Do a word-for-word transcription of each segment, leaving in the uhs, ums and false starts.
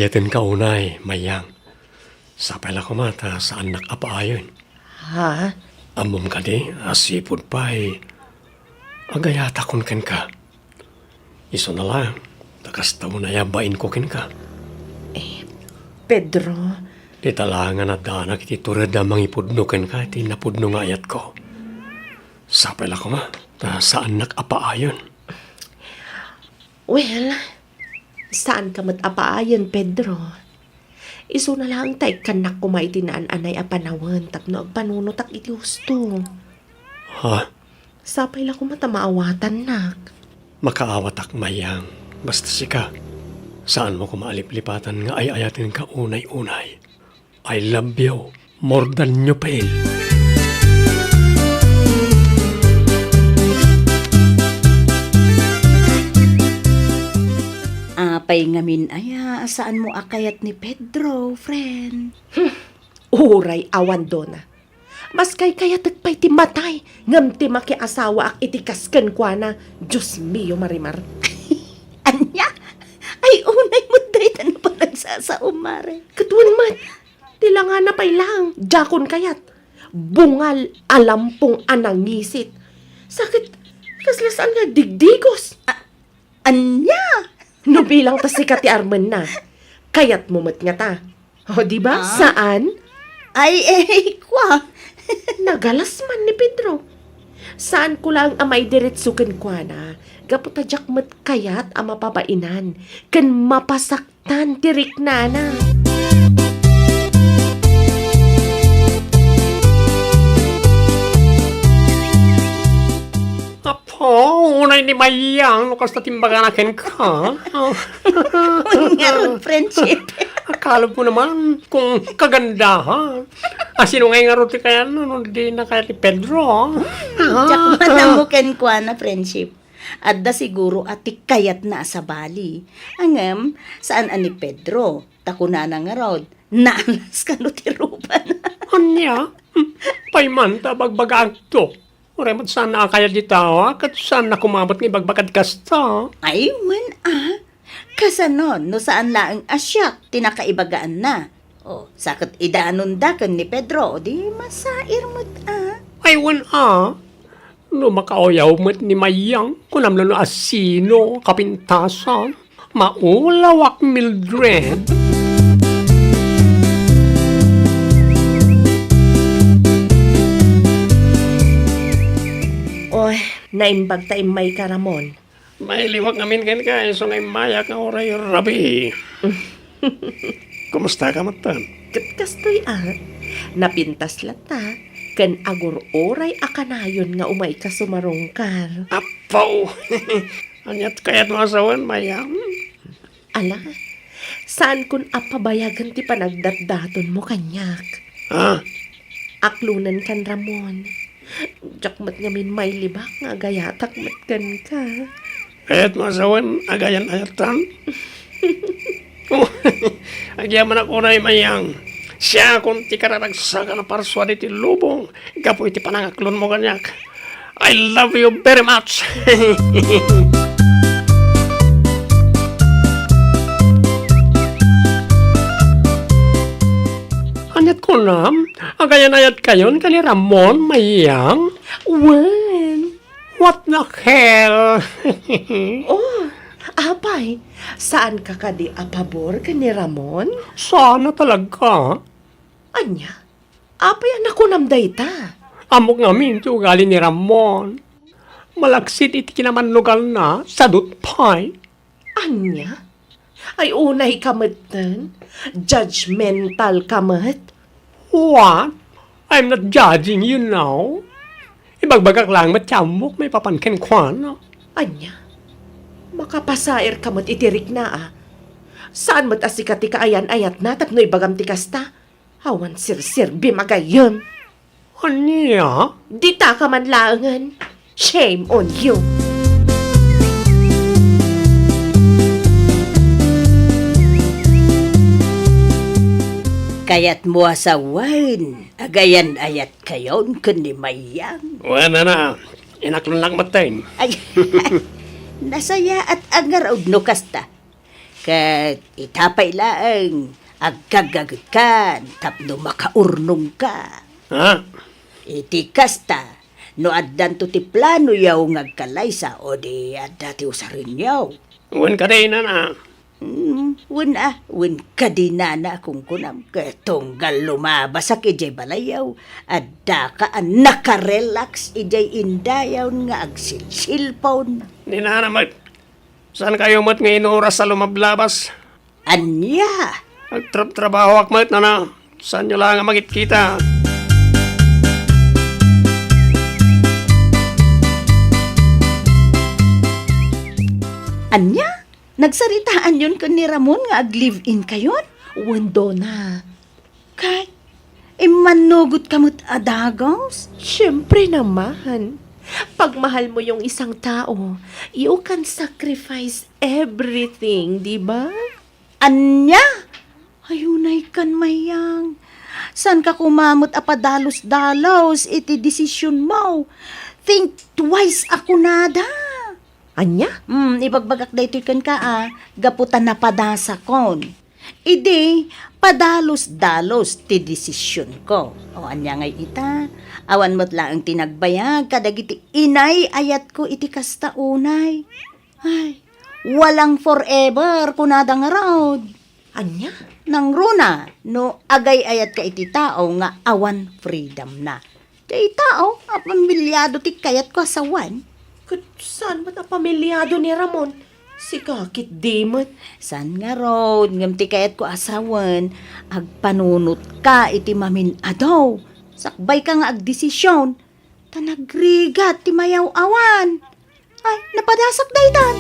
Ayatenka unay, Mayang. Sapay la koma ta saannak a paayen. Ha? Ammom kadi a sipud pay, agayatakon kenka. Isuna laeng, ta kasta unay a bainko kenka. Eh, Pedro. Dita laeng nga naddanak iti tured a mangipudno kenka iti napudno nga ayatko. Sapay la koma, ta saannak a paayen. Well, saanka met a paayen, Pedro. Isuna laeng ta ikkannak koma iti naan-anay a panawen tapno agpanunotak iti husto. Ha? Sapay la koma ta maawatannak. Makaawatak, Mayang. Basta sika, saanmo koma a liplipatan nga ay-ayatenka unay-unay. I love you more than you feel. Apay ngamin aya a saanmo a kayat ni Pedro, friend? Hmm, uray awan dona. Mas kaykayatek pay ti matay, ngem ti makiasawaak iti kas kenkuana, Dios mio, Marimar. Ania? Ay, unay met dayta no panagsasaom, Mare. Ket wen met, ti langana pay laeng, diakon kayat. Bungal a lampong a nangisit. Sakit, kasla saan nga digdigos. A-, ania? No bilang ta sika ti armenna, kayatmo met ngata. O, di ba? Ah? Saan? Ay, eh, kwa. Nagalas man ni Pedro. Saanko laeng a maidiretso kenkuana, gapu ta diak met kayat a mapabainan ken mapasaktan ti riknana. Apo, unay ni Mayang no kasta ti imbagana kenka. Ngarud, friendship. Akalob mo naman kung kagandahan. A, sino ngay ngarud ti kayatna no di na kayat ni Pedro? Diak man ammo kenkuana, friendship. Adda siguro a ti kayatna a sabali. Ngem, saan a ni Pedro. Ta kunana ngarud, naalas kano ti rupana. Ania? Hmm, pay man ta bagbagaakto. Uray met saan a kayat ti tao, a, ket saan a kumabat nga ibagbagad kasta. Ay, wen a. Kasano no saan laeng a siak ti nakaibagaanna? O, sa ket idanonda ken ni Pedro, o di masair met a. Ay, wen a. No makauyaw met ni Mayang, kunam la no asino, kapintasan. Maulawak, Mildred. Oy, naimbag ta immayka, Ramon. Mailiwak ngamin kenka, isu nga immayak nga uray rabii. Kumustaka metten? Ket kastoy a, napintas latta, ken agur-uray a kanayon nga umayka sumarungkar. Apo! Aniat kayat mo a sawen, Mayang? Ala, saankon a pabayagen ti panagdatdatonmo kaniak. Ah? Aklonenkan, Ramon. Diak met ngamin mailibak nga agayatak met kenka. Kayat mo a sawen, agayan-ayatan? Oh, agyamanak unay, Mayang. Siakon ti kararagsakan a parsuadi ti lubong gapu iti panangaklonmo kaniak. I love you very much. Aniat kunam? Agayan-ayatkayon ken ni Ramon, Mayang? Wen. What the hell? Oh, apay, saanka kadi a pabor ken ni Ramon? Saan a talaga. Ania? Apay a nakunam dayta? Ammok ngamin ti ugali ni Ramon. Malaksid iti kinamannugalna, sadut pay. Ania? Ay, unayka metten? Judgmental ka met? What? I'm not judging you now. Ibagbagak laeng met ti ammok maipapan kenkuana. Ania? Makapasairka met iti rikna a. Saan met a sika ti kaayan-ayatna tapno ibagam ti kasta? Awan serserbim a gayyem. Ania? Ditaka man laengen. Shame on you! Kayatmo a sawen, agayan-ayatkayon ken ni Mayang? Wen a, inaklonnak metten. Ay, nasayaat a ngarud no kasta. Ket ita pay laeng, agkagagutkan tapno makaurnongka. Ha? Iti kasta, no addanto ti planoyo nga agkalaysa, o di adda ti usarenyo. Wen kadi, nana? Mm, wen a, wen kadi, nana, kunkunam. Ket tunggal lumabasak idiay balayyo, addaka a nakarelax idiay indayon nga agsilsilpon. Ni nana met, saan kayo met nga inuras a lumablabas? Ania? Agtrabtrabahoak met, nana. Saanyo la nga mangitkita? Ania? Nagsaritaanyon ken ni Ramon nga ag-live-in kayon? Wen, Dona. Kay, immannugotka met a dagus? Siyempre naman. Pag mahal mo yung isang tao, you can sacrifice everything, di ba? Ania? Ay, unay kan, Mayang. Saanka koma met a padalus-dalus iti desisionmo. Think twice a kunada. Ania? Hmm, ibagbagak daytoy kenka a, gapu ta napadasakon. Idi, padalus-dalus ti desisionko. O, ania ngay ita? Awan met laeng ti nagbayag kadagiti inay-ayatko iti kasta unay. Ay, walang forever, kunada ngarud. Ania? Nangruna, no agay-ayatka iti tao nga awan freedom na. Ti tao a pamilyado ti kayatko a sawen. Ket saan met a pamilyado ni Ramon? Sika ketdi met. Saan ngarud, ngem ti kayatko a sawen, agpanunotka iti mamin-adu. Sakbayka nga agdesision. Ta nagrigat ti mayaw-awan. Ay, napadasak daytan.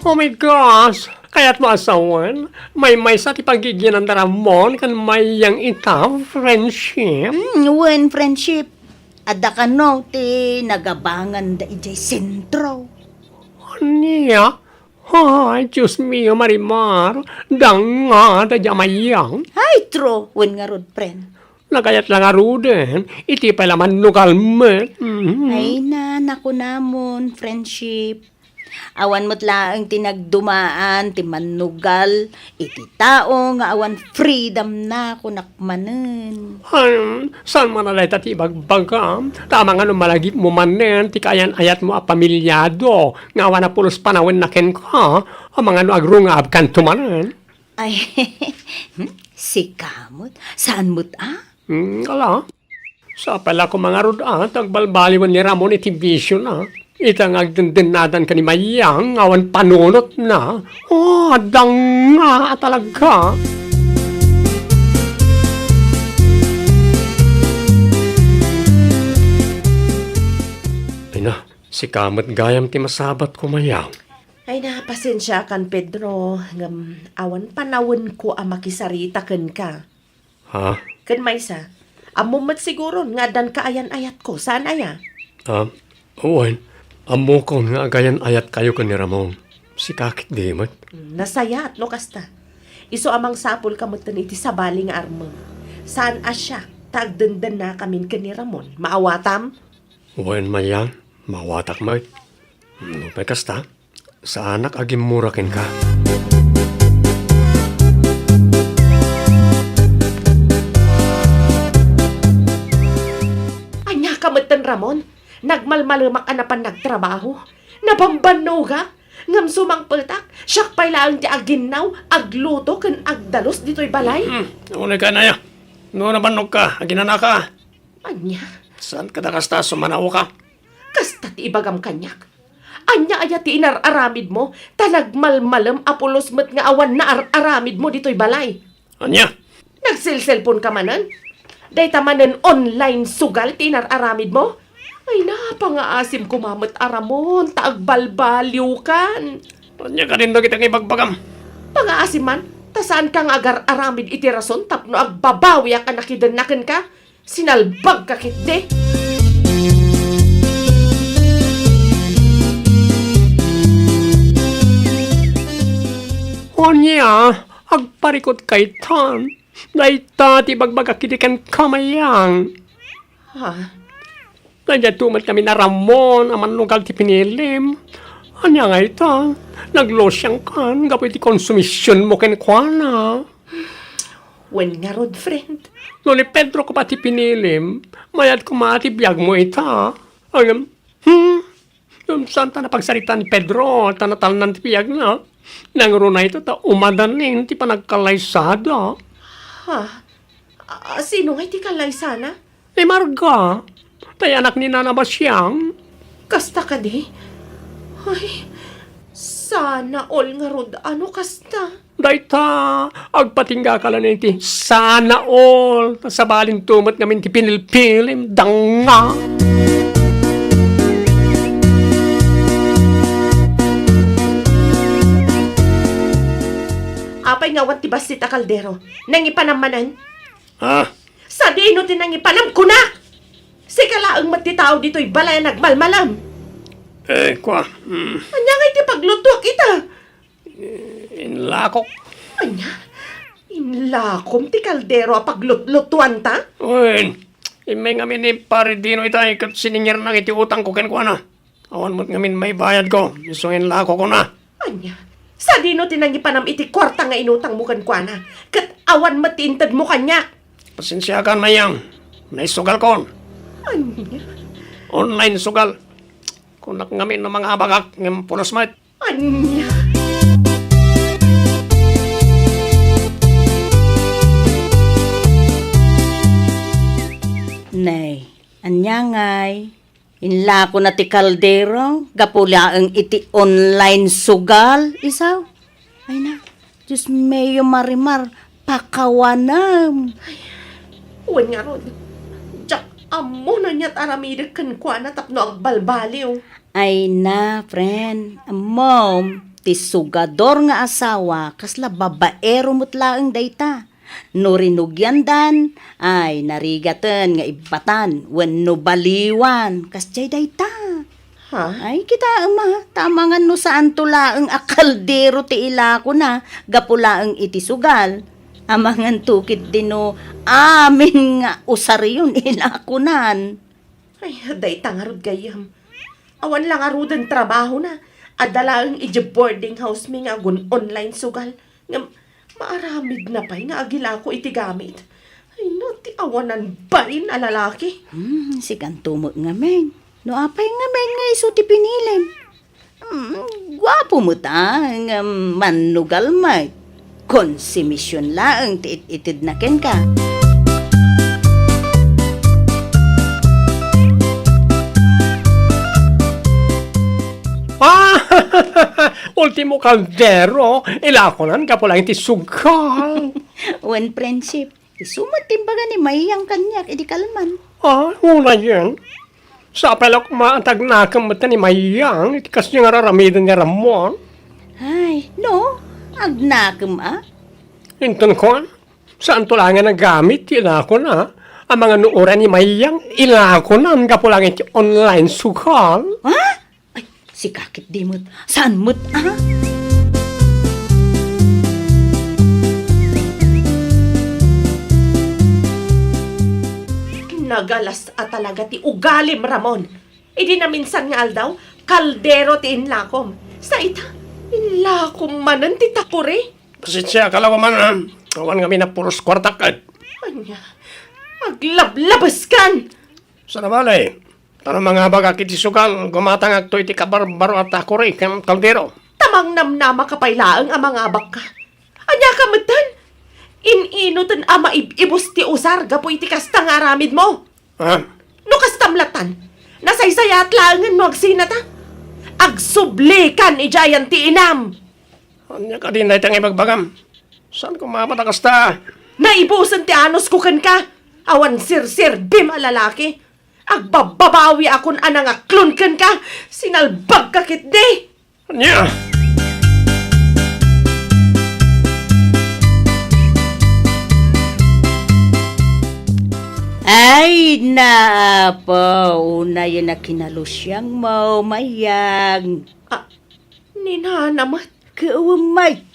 Oh my gosh! Kayatmo a sawen, maymaysa ti paggigianan da Ramon ken Mayang ita, friendship? Hmm, wen, friendship. Adda kano ti nagabanganda idiay sentro. Ania? Ay, Dios mio, Marimar, dangngada diay a Mayang. Ay, true, wen ngarud, friend. Nagayat la ngaruden, iti pay la mannugal met. Mhm. Ay na, nakunamon, friendship. Awan met laeng ti nagdumaan ti mannugal iti tao nga awan freedom na, kunak manen. Ay, saan man a dayta ti ibagbagam? Ta amangan no malagipmo manen ti kaayan-ayatmo a pamilyado nga awan a pulos panawenna kenka, amangan no agrungabkanto manen. Ay, hmm, sika met? Saan met a? Hmm, ala. Sapay la koma ngarud a, ta agbalbaliwen ni Ramon iti bisiona. Ita nga agdendennadan ken ni Mayang nga awan panunotna. Oh, adda nga talaga. Ay na, sika met gayam ti masabatko, Mayang. Ay na, pasensiakan, Pedro, ngem awan panawenko a makisarita kenka. Ha? Ken maysa, ammom met siguron nga addan kaayan-ayatko, saan aya? Ah, wen, ammokon nga agayan-ayatkayo ken ni Ramon. Sika ketdi met. Hmm, nasayaat no kasta. Isu a mangsapulka metten iti sabali nga armem. Saan a siak ta agdendennakamin ken ni Ramon. Maawatam? Wen, Mayang, maawatak met. Hmm, nupay kasta, saanak a gimmura kenka. Ania ka metten, Ramon? Nagmalmalemak a napan nagtrabaho. Nabambannogak. Ngem sumangpetak, siak pay laeng ti aginnaw, agluto ken agdalus ditoy balay. Hmm, unay ka, Naya. No nabannogka, aginanaka. Ania? Saan kada kasta a sumanaoka? Kasta ti ibagam kaniak. Ania aya ti inar-aramidmo, ta nagmalmalem a pulos met nga awan naar-aramidmo ditoy balay? Ania? Nagselselponka manen? Dayta manen online sugal ti inar-aramidmo? Ay, napangaasim koma met a Ramon, ta agbalbaliwkan. Ania kadin dagiti nga ibagbagam? Pangaasim man, ta saanka nga agar-aramid iti rason tapno agbabawiak a nakidenna kenka. Sinalbagka ketdi. Ania, agparikut kaytan. Dayta ti ibagbagak idi kenka, Mayang. Ha? Ta diay tumet kami ni Ramon a mannugal ti pinilim. Ania nga ita, naglusiangkan gapu iti konsumisionmo kenkuana. Wen ngarud, friend. No ni Pedro koma ti pinilim, mayat koma ti biagmo ita. Ngem, hmm, ngem saan ta napagsaritaan ni Pedro ta natalnan ti biagna. Nangruna ita ta umadanin ti panagkallaysada. Ha? A, sino ngay ti kallaysana? Ni Marga, tay anak ni Nana Basiang. Kasta kadi? Ay, sana all ngarud a no kasta. Dayta, agpatinggaka laeng iti sana all, ta sabalinto met ngamin ti pinilpilim, danga. Apay nga awan ti bassit a kaldero? Nangipanam manen? Ha? Sadino ti nangipanam, kunak? Sika laeng met ti tao ditoy balay a nagmalmalam. Eh, kua, mm. Ania ngay ti paglutuak ita? Eh, inlakok. Ania? Inlakom ti kaldero a paglutlutuanta? Wen, immay ngamin ni Pare Dino itay ket siningirnak iti utangko kenkuana. Awan met ngamin maibayadko, isu nga inlakokona. Ania? Sadino ti nangipanam iti kuarta nga inutangmo kenkuana? Ket awan met ti intedmo kaniak? Pasensiakan, Mayang. Naisugalkon. Ania? Online sugal. Kunak ngamin no mangabagak ngem pulos met. Ania? Nay, ania ngay? Inlakona ti kaldero gapu laeng iti online sugal, isaw? Ay na, Dios mio, Marimar, pakawanem. Wen ngarud, diak ammo no aniat aramidek kenkuana tapno agbalbaliw. Ay na, friend, ammom, ti sugador nga asawa, kasla babaero met laeng dayta. No rinugiandan, ay, narigaten nga ibbatan wenno baliwan. Kasdiay dayta. Ha? Ay, kitaem a, ta amangan no saanto laeng a kaldero ti ilakona gapu laeng iti sugal. Amanganto ketdi no amin nga usarion ilakonan. Ay, dayta ngarud gayyem. Awan la ngaruden trabahona. Adda laeng idiay boarding house mi nga agun-online sugal. Ngem maaramidna pay nga agilako iti gamit. Ay, no, ti awanan bain a lalaki. Hmm, sikanto met ngamin. No apay ngamin nga isu ti pinilim? Hmm, guapo met a, ngem mannugal met. Konsumision laeng ti it-itedna kenka. Ah! Ultimo kaldero, ilakonan gapu laeng iti sugal. Wen, friendship, isu met ti imbaga ni Mayang kaniak idi kalman. Ah, unayen. Sapay la koma a tagnakem met ni Mayang iti kasdiay nga ar-aramiden ni Ramon. Ay, no, agnakem a? Inton kuan, saanto laeng a nagamit ti ilakona. Amangan no uray ni Mayang, ilakonan gapu laeng iti online sugal. Ha? Ay, sika ketdi met. Saan met, a? Nagalas a talaga ti ugalim, Ramon. Idi naminsan nga aldaw, kaldero ti inlakom. Sa ita, inlakom manen ti takuri. Pasensiaka la koman, a. Awan ngamin a pulos kuartak ket. Ania? Aglablabeskan! Saan a bale, ta no mangabagak iti sugal, gumatangakto iti kabarbaro a takuri ken kaldero. Ta mangnamnamaka pay laeng a mangabakka. Aniaka metten? In-inoten a maib-ibus ti usar gapu iti kasta nga aramidmo? Ha? No kastam latan, nasaysayaat laengen no agsinata. Agsublikan idiay ayan ti inam. Ania kadi dayta nga ibagbagam? Saan koma met a kasta? Naibusen ti anusko kenka. Awan serserbim a lalaki. Agbababawiakon a nangaklon kenka. Sinalbagka ketdi. Ania? Ay, naapo, unayen a kinalusiangmo, Mayang. Ah, ni Nana met. Ket wen met,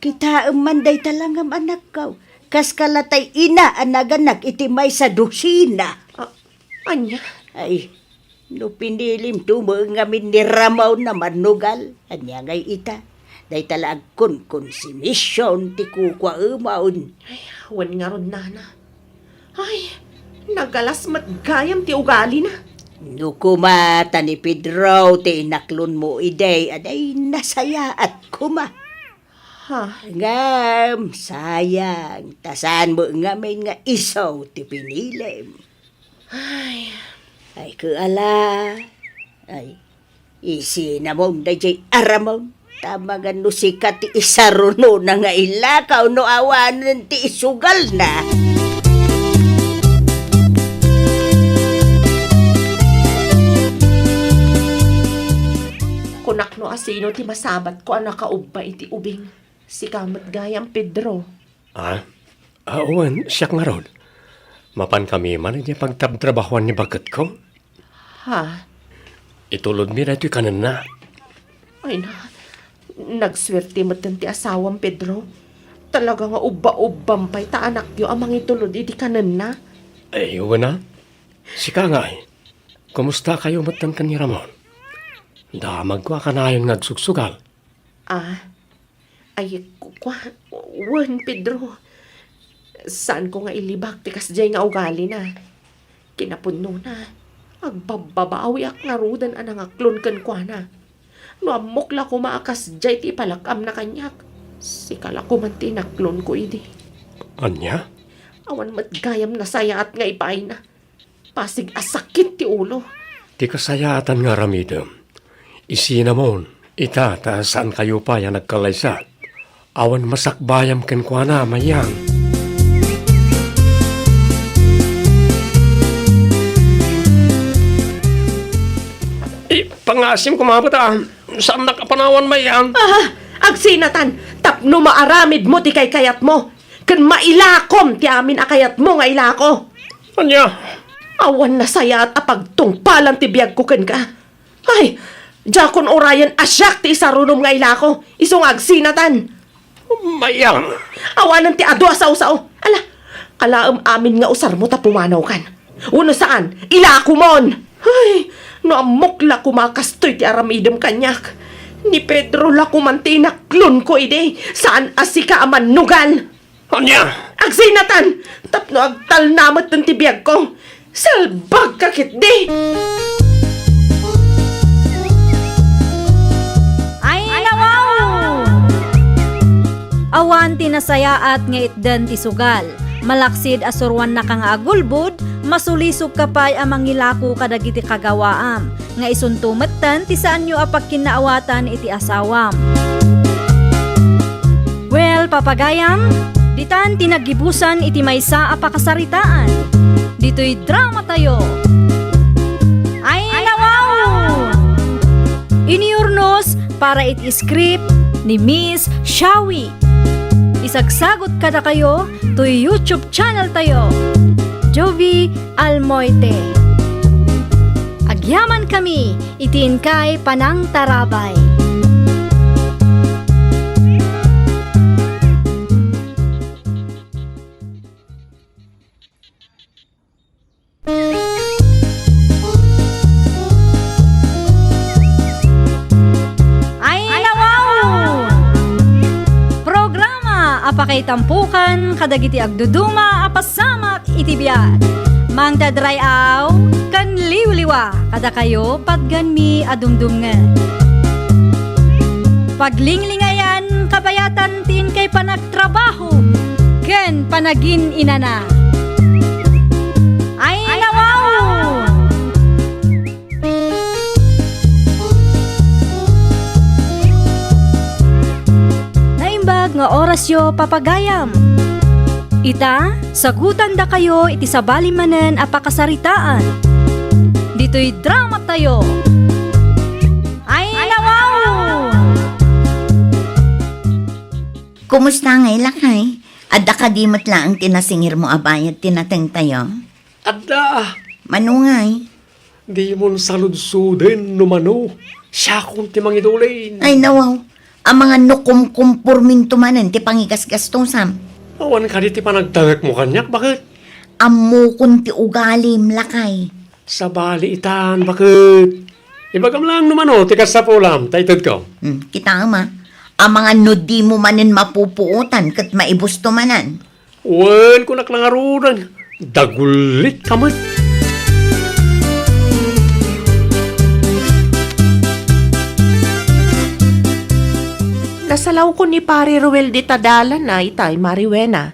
kitaem man dayta la ngem anakko. Kaskala tay ina a naganak iti maysa dosina. Ah, ania? Ay, No pinilimto met ngamin ni Ramon a mannugal, ania ngay ita? Dayta la agkonkonsumision ti kukuaemon. Ay, wen ngarud, nana. Ay, nagalas met gayam ti ugalina. No koma ta ni Pedro ti inaklonmo idi, ania, nasayaat koma. Ha? Ngem, sayang, ta saan met ngamin nga isu ti pinilim. Ay. Ay, kaala. Ay, isinamon dayjay a Ramon. Ta amangan no sika ti isarunona nga ilakaw no awanen ti isugalna. Kunak no asino ti masabatko a nakaubba iti ubing. Sika met gayam, Pedro. Ah? Ah, wen, siak ngarud. Mapankami man iti pagtrabtrabahoan ni baketko. Ha? Itulodmi daytoy kanenna. Ay na, nagsuerte metten ti asawam, Pedro. Talaga nga ubba-ubbam pay ta anakyo a mangitulod iti kanenna. Ay, wen a. Sika ngay, kumusta kayo metten ken ni Ramon? Damagko a kanayon nga agsugsugal. Ah, ay, ku-, kua-, wen, Pedro. Saanko nga ilibak ti kasdiay nga ugalina. Kinapudnona, agbabbabawiak ngaruden a nangaklon kenkuana. No ammok la koma a kasdiay ti ipalak-amna kaniak, sika la koman ti inaklonko idi. Ania? Awan met gayam nasayaat nga ipaayna. Pasig a sakit ti ulo. Ti kasayaatan nga aramidem, isinamon, ita ta saankayo pay a nagkallaysa. Awan masakbayam kenkuana, Mayang. Ipangasim koma met a saannak a panawan, Mayang. Ah, agsinatan, tapno maaramidmo ti kaykayatmo, ken mailakom ti amin a kayatmo nga ilako. Ania? Awan nasayaat a pagtungpalan ti biagko kenka. Ay, diakon urayen a siak ti isarunom nga ilako, isu nga agsinatan. Mayang. Awanen ti adu a sao-sao. Ala, alaem amin nga usarmo ta pumanawkan. Wenno saan, ilakomon. Ay, no ammok la koma kastoy ti aramidem kaniak. Ni Pedro la koman ti inaklonko idi, saan a sika a mannugal. Ania? Agsinatan! Tapno agtalna metten ti biagko! Salbagka ketdi! Ay, nawaw! Awan ti nasayaat nga itden ti sugal. Malaksid a suruannaka nga agulbod, masulisogka pay a mangilako kadagiti kagawaam, nga isunto metten ti saanyo a pagkinnaawatan iti asawam. Well, papagayam, ditan ti naggibusan iti maysa a pakasaritaan. Ditoy drama tayo. Ay, nawaw! Iniurnos para iti script ni Miss Shawi. Isagsagot kadakayo toy YouTube channel tayo, Jovie Almoite. Agyamankami iti inkay panangtarabay. Ay, nawaw! Programa a pakaitampokan kadagiti agduduma a pasamak iti biag. Mangdadray-aw ken liwliwa kadakayo patgenmi a dumdumngeg. Paglinglingayan kabayatan ti inkay panag- trabaho ken panagin-inana. Ay, nawaw! Naimbag nga orasyo, papagayam. Ita, sagutandakayo iti sabali manen a pakasaritaan. Ditoy drama tayo. Ay, nawaw! Kumusta ngay, lakay? Adda kadi met laeng ti nasingirmo a bayad ti natengtayo? Adda. Mano ngay? Dimon saludsoden no mano. Siakon ti mangidulin. Ay, nawaw. Amangan no kumkumporminto manen ti pangigasgastosam. Awan kadi ti panagtalekmo kaniak, baket? Ammokon ti ugalim, lakay. Sabali itan, baket. Ibagam laeng no mano ti kasapulam, ta itedko. Hmm, kitaem a. Amangan no dimo manen mapupuotan ket maibusto manen. Wen, kunak la ngaruden, dagullitka met. Nasalawko ni Pare Ruel dita dalan a itay, Mare Wena.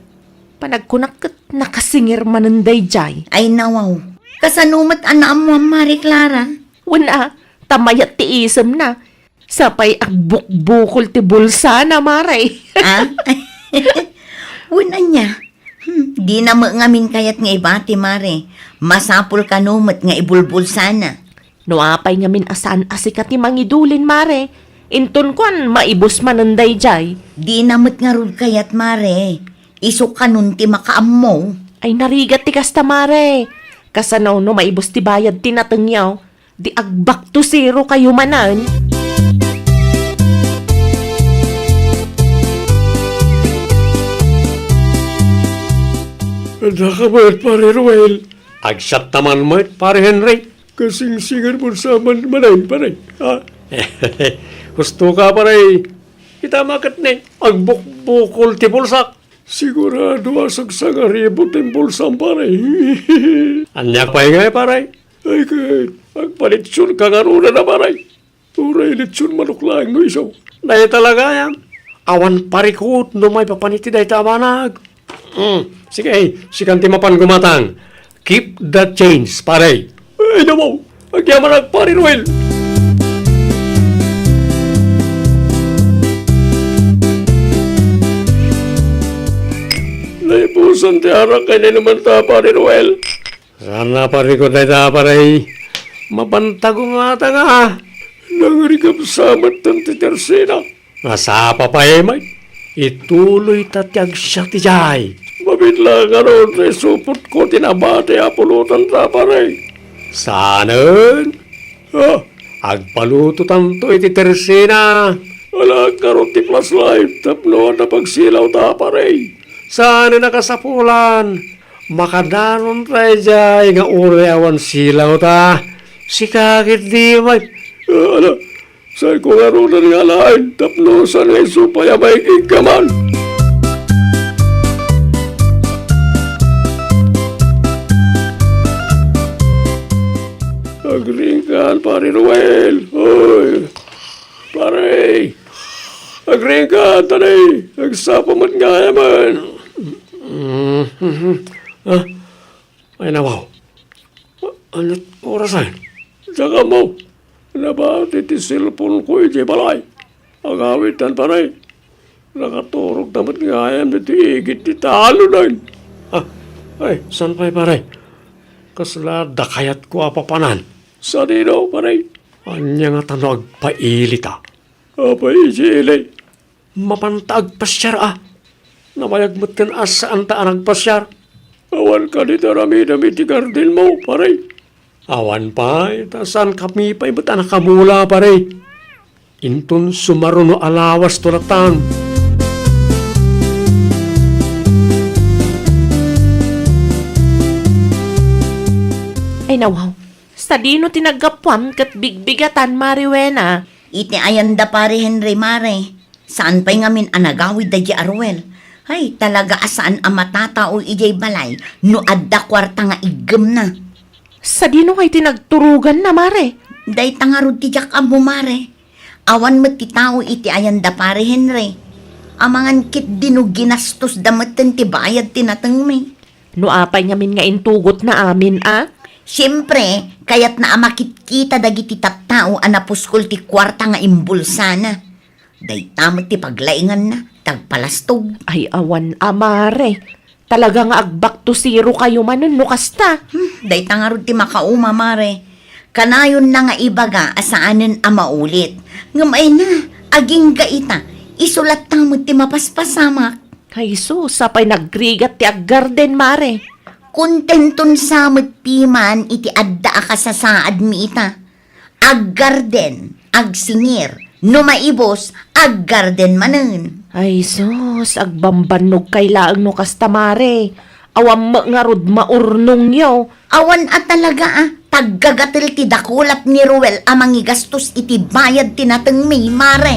Panagkunak ket nakasingir manen daydiay. Ay, nawaw. Kasano met a naammoam, Mare Clara? Wen a, ta mayat ti isemna. Sapay agbukbukol ti bulsana, Mare. Ah? Wen ania? Hmm, dina met ngamin kayat nga ibati, Mare. Masapul kano met nga ibulbulsana. No apay ngamin a saan a sika ti mangidulin, Mare, inton kuan, maibus manen daydiay. Dina met ngarud kayat, Mare. Isu kanon ti makaammo. Ay, narigat ti kasta, Mare. Kasano no maibus ti bayad ti natengyo? Di ag-back to zero kayo manen. Adda ka met, Pare Ruel. Agsiatta man met, Pare Henry. Kasingsingan mo sa man manen, pare. Ah. Husto ka, pare. Kita maket ni, agbukbukol ti bulsak. Sigurado a sagsangaribo ti bulsam, pare. Ania pay ngay, pare? Ay, ket, agpalitson ka ngaruden a, pare. Uray litson manok laeng no isu. Dayta la gayam. Awan parikut no maipapan iti dayta a banag. Hmm, sige, sikan ti mapan gumatang. Keep the change, pare. Ay, nawaw. Agyamanak, Pare Ruel. Naibusan ti arak ken inumanta, Pare Ruel. Saan a parikut dayta, pare? Mapan ta gumatang a. Nangrigap sa met ti tersena. Nasapa pay met. Ituloyta ti agsiat idiay. Mabiit la ngarud ta isupotko ti nabati a pulotanta, pare. Saanen? Ha? Agpalutotanto iti tersena. Ala, ngarud ti flashlight tapno adda pagsilawta, pare. Saanen a kasapulan. Makadanonta idiay nga uray awan silawta. Sika ketdi met. Ah, ala, saanko ngaruden nga alaen tapno saan nga isu pay a maikigkaman. Agriingkan, Pare Ruel. Oy, pare. Agriingkan, tani. Agsapa met nga ayamen. Mm, mhm. Ah, ay, nawaw. Anat orasan? Diak ammo. Nabati ti cellphone-ko idiay balay. Agawidtan, pare. Nakaturogta met nga ayam iti igid ti talonen. Ah, ay, saan pay, pare? Kasla adda kayatko a papanan. Sadino, pare? Ania ngata no agpailita? Apay idi ili? Mapanta agpasiar a. Nabayag met ken a saanta a nagpasiar. Awan kadi ti aramidem iti gardenmo, pare? Awan pay, ta saankami pay met a nakamula, pare. Inton sumaruno a lawasto latta. Ay, nawaw. Sadino ti naggapuam ket bigbigatan, Mare Wena? Iti ayanda, Pare Henry, Mare. Saan pay ngamin a nagawid daydi a Ruel. Ay, talaga a saan a matatao idiay balay no adda kuarta nga iggemna. Sadino ngay ti nagturoganna, Mare? Dayta ngarud ti diak ammo, Mare. Awan met ti tao iti ayanda, Pare Henry. Amangan ketdi no ginastosda metten ti bayad ti natengmi. No apay ngamin nga intugotna amin a? Siempre, kayatna a makitkita dagiti tattao a napuskol ti kuarta nga imbulsana. Dayta met ti paglainganna, ta agpalastog. Ay, awan a, Mare. Talaga nga ag-back to zero kayo manen no kasta. Hmm, dayta ngarud ti makauma, Mare. Kanayonna nga ibaga a saanen a maulit. Ngem ay na, agingga ita, isu latta met ti mapaspasamak. Ay sus, apay nagrigat ti aggarden, Mare. Kontenton sa met piman iti adda a kasasaadmi ita. Aggarden, agsingir, no maibus, aggarden manen. Ay sus, agbambannog kay laeng no kasta, Mare. Awan met ngarud maurnongyo. Awan a talaga a, taggagatel ti dakulat ni Ruel a mangigastos iti bayad ti natengmi, mare.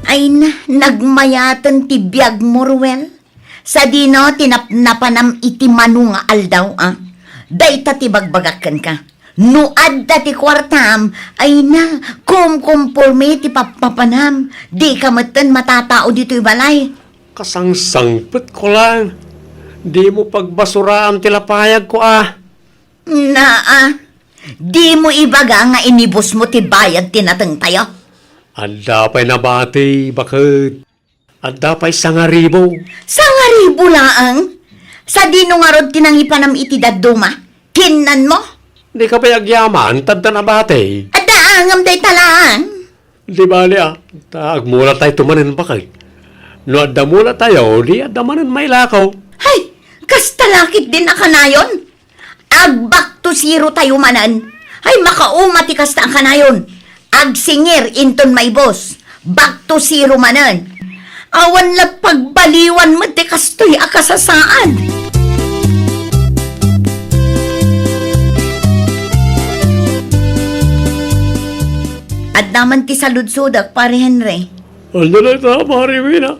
Ay na, nagmayaten ti biagmo, Ruel. Sadino ti napnapanam iti mano nga aldaw, a? Dayta ti bagbagak kenka. No adda ti kuartam, ay na, kumkumporme ti pappapanam. Dika metten matatao ditoy balay. Kasangsangpetko lang. Dimo pagbasuraam ti lapayagko, a. Naa, dimo ibaga nga inibusmo ti bayad ti natengtayo? Adda pay nabati, baket. Adda pay sangaribu. Sangaribu laeng? Sadino ngarud ti nangipanam iti dadduma? Kinnanmo? Dika pay agyaman, ta adda nabati. Adda ngem dayta laeng. Di bali a, ta agmulatayto manen, baket. No adda mulatayo, di adda manen mailako. Hay, kasta la ketdin a kanayon? Ag-back to zero tayo manen. Ay, makauma ti kasta a kanayon. Agsingir inton maibus. Back to zero manen. Awan la pagbaliwan met ti kastoy a kasasaad. Adda man ti saludsodek, Pare Henry. Ania dayta, Mare Wena?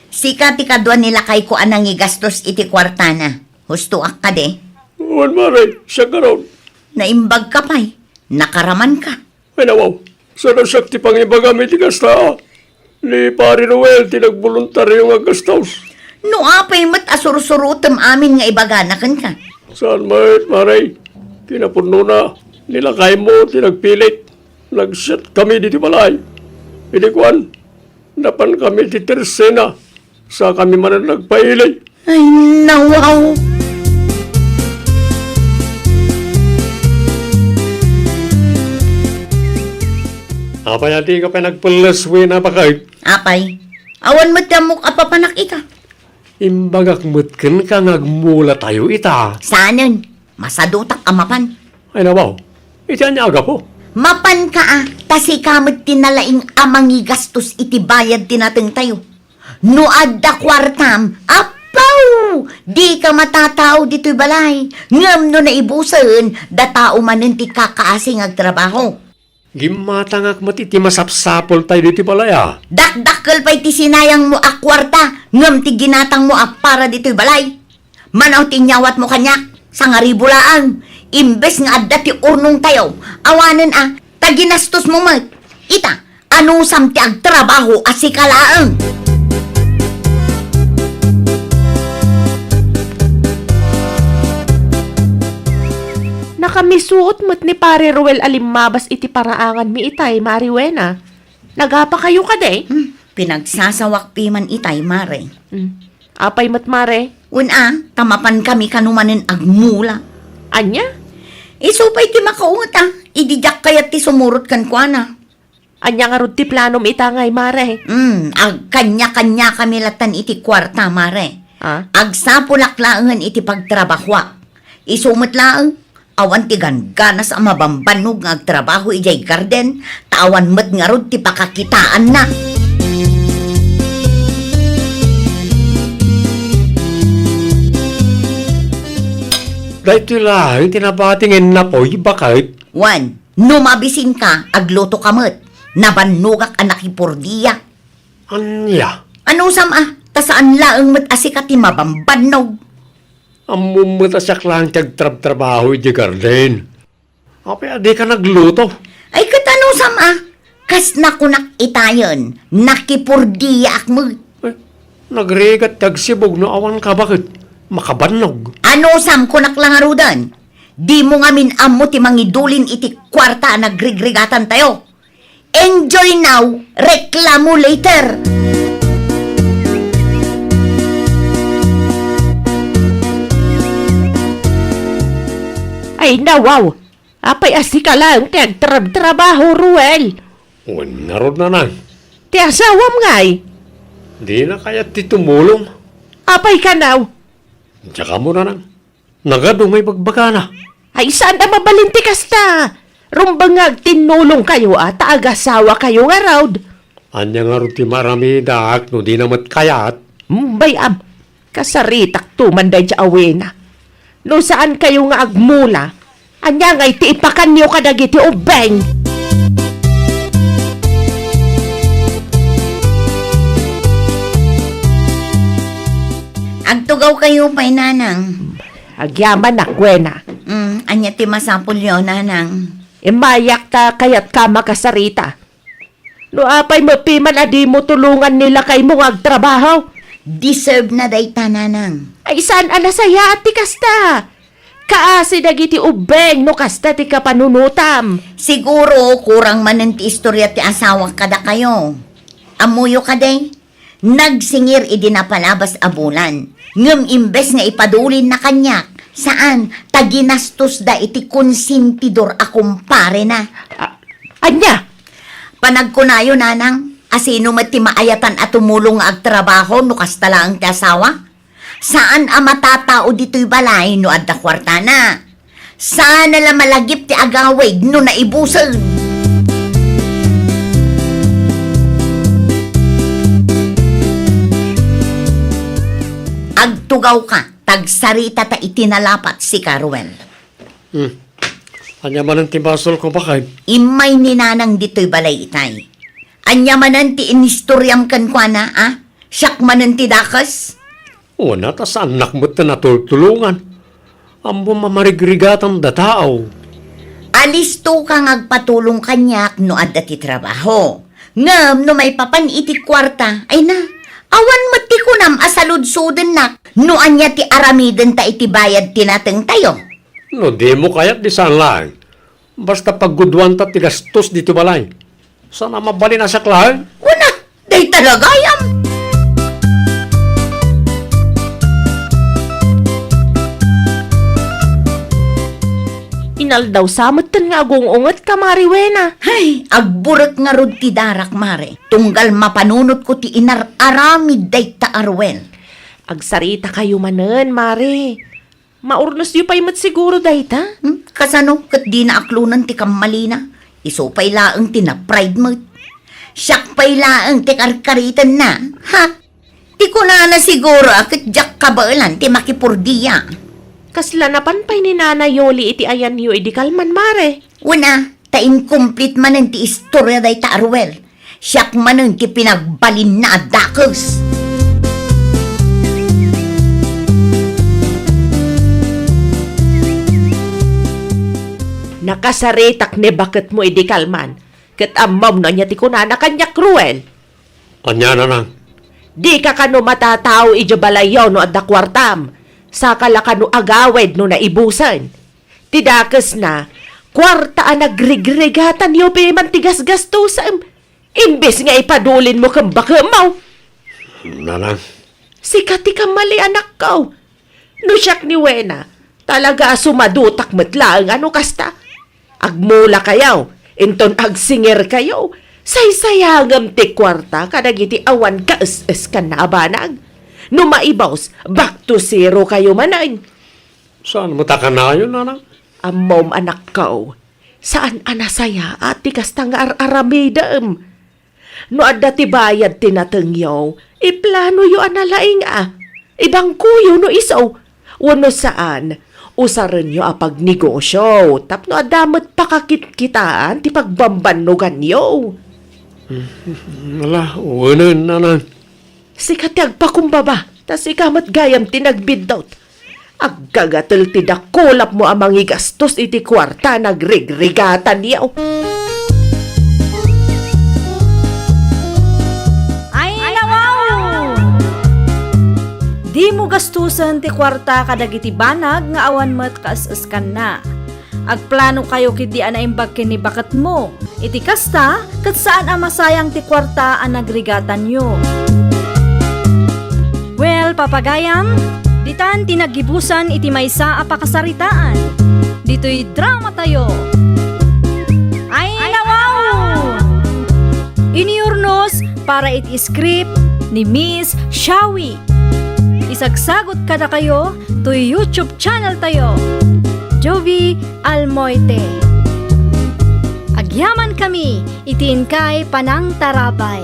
Sika ti kadua ni lakayko a nangigastos iti kuartana. Hustoak kadi? Wen, mare, siak ngarud. Naimbagka pay. Nakaramanka. Ay, nawaw. Saan a siak ti pangibagam iti kasta? Ni Pare Ruel ti nagboluntario nga aggastos. No apay met a sursurotem amin nga ibagana kenka? Saan met, mare. Kinapudnona, ni lakaymo ti nagpilit. Nagsiatkami ditoy balay. Idi kuan, napankami ti tersena. Sakami manen nagpaili. Ay, nawaw. Apay a dika pay nagpelles, Wena, baket? Apay, awan met ti ammok a papanak ita. Imbagak met kenka nga agmulatayo ita. Saanen, masadutak a mapan. Ay, nawaw. Iti ania a gapu? Mapanka a, ta sika met ti nalaing a mangigastos iti bayad ti natengtayo. No adda kuartam, appaw! Dika matatao ditoy balay. Ngem no naibusen, datao manen ti kakaasi nga agtrabaho. Gimmatangak met iti masapsapultayo ditoy balay a. Dakdakkel pay ti sinayangmo a kuarta, ngem ti ginatangmo a para ditoy balay. Mano ti inyawatmo kaniak? Sangaribu laeng. Imbes nga adda ti urnongtayo, awanen a, ta ginastosmo met. Ita, anusam ti agtrabaho a sika laeng? Nakamisuot met ni Pare Ruel a limmabas iti paraanganmi itay, Mare Wena. Nagapakayo kadi? Hmm, pinagsasawak piman itay, Mare. Hmm. Apay met, Mare? Wen a, ta mapankami kano manen agmula. Ania? Isu pay ti makaunget a, idi diak kayat ti sumurot kenkuana. Ania ngarud ti planom ita ngay, Mare? Hmm, agkanya-kanyakami latan iti kuarta, Mare. Ah? Agsapulak laengen iti pagtrabahoak. Isu met laeng, awan ti gangganas a mabambannog nga agtrabaho idiay garden, ta awan met ngarud ti pakakitaanna. Daytoy laeng ti nabati nga innapoy, baket. Wen, no mabisinka, aglutoka met. Nabannogak a nakipurdia. Ania? Anusam a, ta saan laeng met a sika ti mabambannog. Ammom met a siak laeng ti agtrabtrabaho idiay garden. Apay a dika nagluto? Ay, ket anusam a, kas nakunak itayen, nakipurdiaak met. Eh, nagrigat ti agsibug no awan ka, baket makabannog. Anusam, kunak la ngaruden, dimo ngamin ammo ti mangidulin iti kuarta a nagrigrigatantayo. Enjoy now, reklamo later. Ay, nawaw! Apay a sika laeng ti agtrabtrabaho, Ruel? Wen ngarud, nanang. Ti asawam ngay? Dina kayat ti tumulong. Apay kano? Diak ammo, nanang. Nagadu nga ibagbagana. Ay, saan a mabalin ti kasta? Rumbeng nga agtinnulongkayo a ta agasawakayo ngarud. Ania ngarud ti maaramidak no dina met kayat? Hmm, bay-am, kasaritakto man daydiay a Wena. No saankayo nga agmula, ania ngay ti ipakanyo kadagiti ubbing? Agtugawkayo pay, Nanang. Agyamanak, Wena. Mm, ania ti masapulyo, Nanang? Immayak ta kayatka a makasarita. No apay met piman a dimo tulongan ni lakaymo nga agtrabaho? Deserve na dayta, Nanang. Ay, saan a nasayaat ti kasta? Kaasi dagiti ubbing no kasta ti kapanunotam. Siguro, kurang manen ti istorya ti asawak kadakayo. Ammoyo kadi? Nagsingir idi napalabas a bulan, ngem imbes nga ipadulinna kaniak, saan, ta ginastusda iti konsentidor a kumparena. A-, ania? Panagkunayo, Nanang, a sino met ti maayatan a tumulong nga agtrabaho no kasta laeng ti asawa? Saan a matatao ditoy balay no adda kuartana. Saan a la malagip ti agawid no naibusen. Agtugawka, ta agsaritata iti nalapat sika, Ruel. Hmm. Ania manen ti basolko, baket? Immay ni Nanang ditoy balay itay. Ania manen ti inistoriam kenkuana, a? Siak manen ti dakes? Una, ta saannak met ti natultulongan. Ammom a marigrigatanda tao. Alistoka nga agpatulong kaniak no adda ti trabaho. Ngem no maipapan iti kuarta, ay na, awan met ti kunam a saludsodennak no ania ti aramidenta iti bayad ti natengtayo. No dimo kayat, di saan laeng. Basta pagguduanta ti gastos ditoy balay. Saan a mabalin a siak laeng? Kuna, dayta la gayam. Inaldaw sa metten nga agung-ungetka, Mare Wena. Hay, agburek ngarud ti darak, Mare. Tunggal mapanunotko ti inar-aramid dayta a Ruel. Agsaritakayo manen, Mare. Maurnosyo pay met siguro dayta? Hmm? Kasano ket dina aklonen ti kammalina? Isu pay laeng ti na-pride met. Siak pay laeng ti karkaritenna. Ha? Ti kunana siguro a ket diak kabaelan ti makipurdia. Kasla napan pay ni Nana Yoli iti ayanyo idi kalman, Mare? Wen a, ta incomplete manen ti istorya dayta a Ruel. Siak manen ti pinagbalinna a dakes. Nakasaritak ni baketmo idi kalman, ket ammom no ania ti kunana kaniak, Ruel. Ania, Nanang? Dika kano matatao idiay balayyo no adda kuartam. Saka la kano agawid no naibusen. Ti dakesna, kuarta a nagrigrigatanyo piman ti gasgastusem. Imbes nga ipadulinmo ken bakemmo. Nanang. Sika ti kammali, anakko. No siak ni Wena, talaga a sumadutak met laeng a no kasta. Agmulakayo, inton agsingirkayo, saysayangem ti kuarta kadagiti awan kaes-eskanna a banag. No maibus, back to zero kayo manen. Saan met a kanayon, Nanang? Ammom, anakko, saan a nasayaat ti kasta nga ar-aramidem. No adda ti bayad ti natengyo, iplanoyo a nalaing a. Ibangkoyo no isu. Wenno saan, usarenyo a pagnegosyo tapno adda met pakakitkitaan ti pagbambannoganyo. Ala, wenen, Nanang. Sika ti agpakumbaba, ta sika met gayam ti nagbiddut. Aggagatel ti dakulapmo a mangigastos iti kuarta a nagrigrigatanyo. Ay, nawaw! Dimo gastusen ti kuarta kadagiti banag nga awan met kaes-eskanna. Agplanokayo ketdi a naimbag ken ni baketmo. Iti kasta, ket saan a masayang ti kuarta a nagrigatanyo. Well, papagayam, ditan ti naggibusan iti maysa a pakasaritaan. Ditoy dramatayo. Ay, nawaw! Inurnos para iti script ni Miss Shawi. Isagsagut kadakayo toy YouTube channel tayo, Jovie Almoite. Kami iti inkay panangtarabay.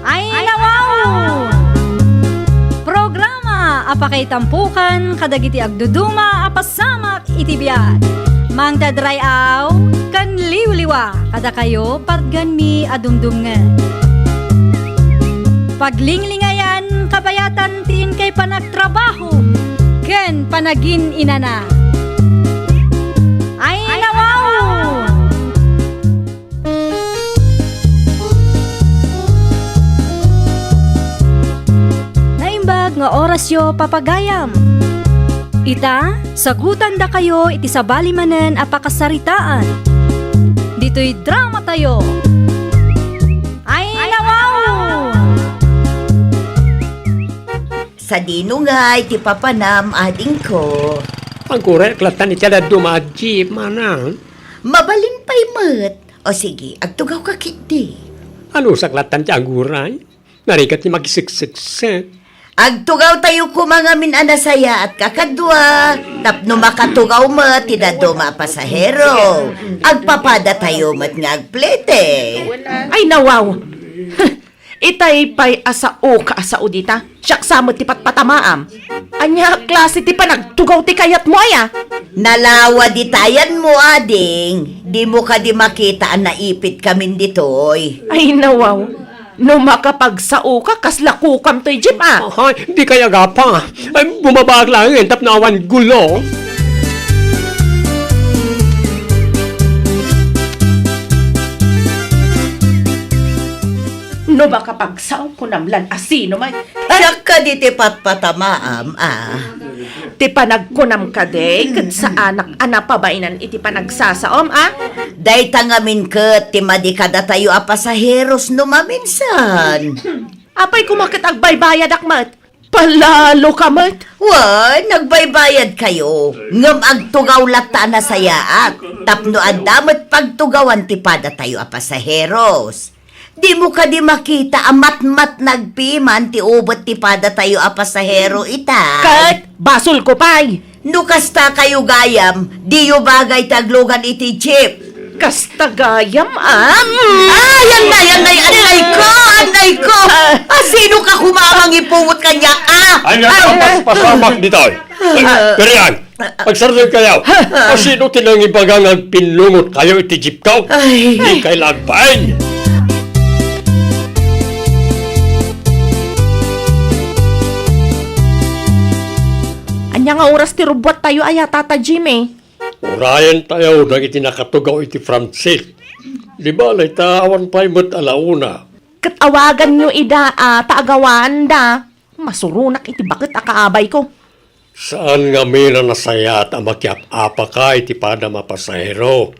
Ay, nawaw! Programa a pakaitampukan kadagiti agduduma a pasamak iti biag. Mangted ray-aw ken liwliwa kadakayo, patganmi a dumdumngeg. Paglinglingayan kabayatan ti inkay panagtrabaho ken panagin-inana. Ay, nawaw! Naimbag nga orasyo, papagayam. Ita, sagutandakayo iti sabali manen a pakasaritaan. Ditoy dramatayo. Ay, nawaw! Sadino ngay ti papanam, adingko? Agguray ak lattan iti dadduma a jeep, manang. Mabalin pay met. O sige, agtugawka ketdi. Anusak lattan ti agguray? Narigat ti makisiksikse. Agtugawtayo koma ngamin a nasayaat kakadua, tapno makatugaw met ti dadduma a pasahero. Agpapadatayo met nga agplete. Ay, nawaw! Itay pay a saoka a sao dita. Siak sa met ti patpatamaam. Ania a klase ti panagtugaw ti kayatmo, aya? Nalawa ditayanmo, ading. Dimo kadi makita a naipitkamin ditoy? Ay, nawaw. No makapagsaoka, kasla kukam toy jeep, a. Ay, dikay agapa. Ay, bumabaak laengen tapno awan gulo. No makapagsaok, kunam lan a sino man. Siak kadi ti patpatamaam, a. Ti panagkunam kadi, ket saanak a napabaenan iti panagsasaom, a? Dayta ngamin ket ti madi kadatayo a pasaheros no maminsan. Apay koma ket agbaybayadak met? Palaloka met? Wen, nagbaybayadkayo, ngem agtugaw latta a nasayaat, tapno adda met pagtugawan ti padatayo a pasaheros. Dimo kadi makita a matmatnag piman ti ubet ti padatayo a pasahero ita? Ket basolko pay. No kastakayo gayam, diyo bagay ti aglugan iti jeep. Kasta gayam, a? Ay, annay, annay, annay ko, annay ko! A, sino ka koma a mangipungot kaniak, a? Ay, nga, paspasamak ditoy. Ay, Perian, agsardengkayo. A, sino ti nangibaga nga agpinnungot kayo iti jeep ko? Ay. Dikay la agbain. Ania nga oras ti rubbuattayo aya, Tata Jimmy? Urayentayo dagiti nakatugaw iti Francis. Di bale ta awan pay met a la una. Ket awaganyo ida, a, ta agawaanda. Masuronak iti baket a kaabayko. Saan ngamin a nasayaat a makiap-apaka iti padam a pasahero.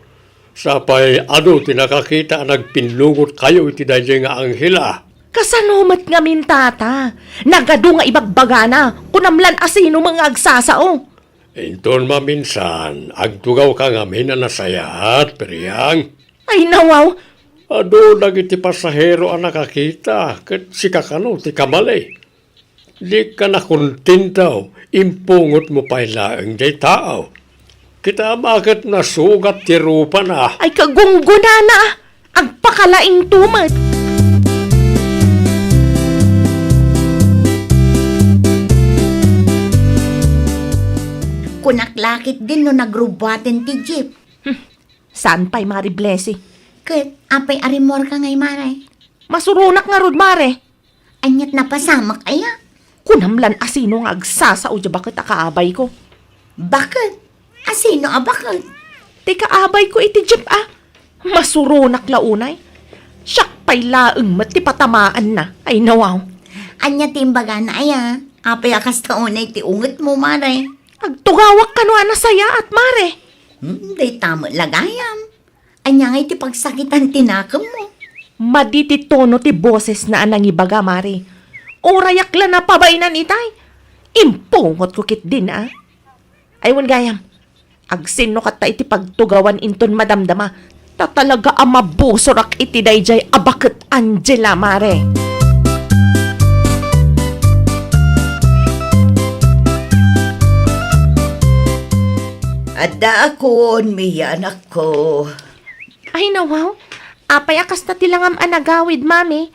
Sapay adu ti nakakita a nagpinnungotkayo iti daydiay nga anghel, a. Kasano met ngamin, Tata? Nagadu nga ibagbagana, kunam lan a sino met nga agsasao. Inton maminsan, agtugawka ngamin a nasayaat, Periang. Ay, nawaw! Adu dagiti pasahero a nakakita, ket sika kano ti kamali. Dika nakontento, impungotmo pay laeng diay tao. Kita met ket nasugat ti rupana. Ay, kagunggonana! Agpakalaingto met. Kunak la ketdin no nagrubbuaten ti jeep. Hmm, saan pay, Mare Blessy? Ket, apay a rimmuarka ngay, Mare? Masuronak ngarud, Mare. Aniat napasamak aya? Kunam lan a sino nga agsasao diay baket a kaabayko. Baket? A sino a baket? Ti kaabayko iti jeep, a. Masuronak la unay. Siak pay laeng met ti patamaanna. Ay, nawaw. Ania ti imbagana aya? Apay a kasta unay ti ungetmo, Mare? Agtugawak kano a nasayaat, Mare. Hmm, dayta met la gayam. Ania ngay ti pagsakitan ti nakemmo? Madi ti tono ti bosesna a nangibaga, Mare. Urayak la napabaenan itay. Impungotko ketdin, a. Ay, wen gayam. Agsinno kata iti pagtugawan inton madamdama. Ta talaga a mabusorak iti daydiay a baket Angela, mare. Addaakon, Mia, anakko. Ay, nawaw. Apay a kasta ti langam a nagawid, mami?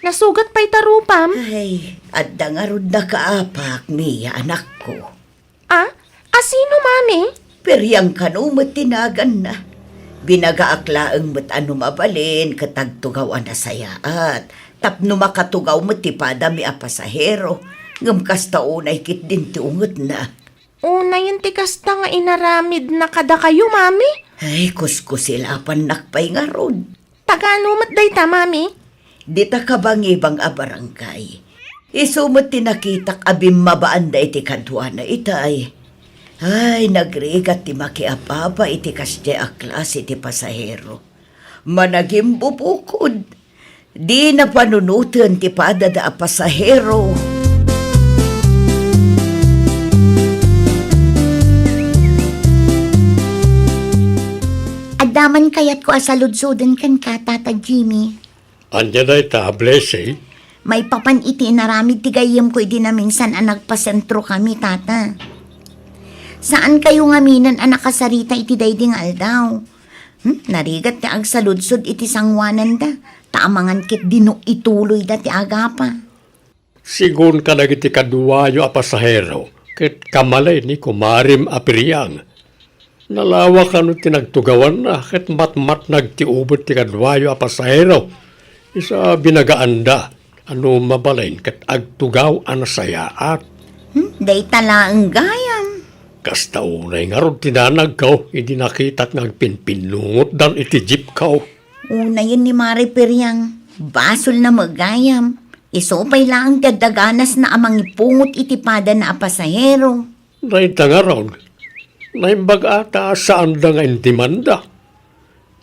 Nasugat pay ta rupam? Ay, adda ngarud nakaapak, Mia, anakko. A? Asino, mami? Periang kano met ti naganna. Binagaak laeng met a no mabalin ket agtugaw a nasayaat. Tapno makatugaw met ti padami a pasahero. Ngem kasta unay ketdin ti ungetna. Unayen ti kasta nga inaramidna kadakayo, mami? Ay, kuskusilapannak pay ngarud. Tagano met dayta, mami? Dita kabangibang a barangay. Isu met ti nakitak a bimmabaanda iti kaduana itay. Ay, nagrigat ti makiapapa iti kasdiay a klase ti pasahero. Managimbubukod. Dina panunoten ti padada a pasahero. Adda man kayatko a saludsoden kenka, Tata Jimmy. Ania dayta, Blessy? Maipapan iti inaramid ti gayyemko idi naminsan a nagpasentrokami, Tata. Saankayo ngaminen a nakasarita iti daydi nga aldaw. Hmm, narigat ti agsaludsod iti sangoananda, ta amangan ketdi no ituloyda ti agapa. Sigun kadagiti kaduayo a pasahero, ket kamali ni kumarem a Periang. Nalawa kano ti nagtugawanna, ket matmatnag ti ubet ti kaduayo a pasahero. Isu a binagaanda, a no mabalin ket agtugaw a nasayaat. Hmm, dayta laeng gayam. Kasta unay ngarud ti nanagko idi nakitak nga agpinpinnungotdan iti jeepko. Unayen ni Mare Periang, basolna met gayam. Isu pay laeng ti adda ganasna a mangipungot iti padana a pasahero. Dayta ngarud, naimbag a ta saanda nga indimanda.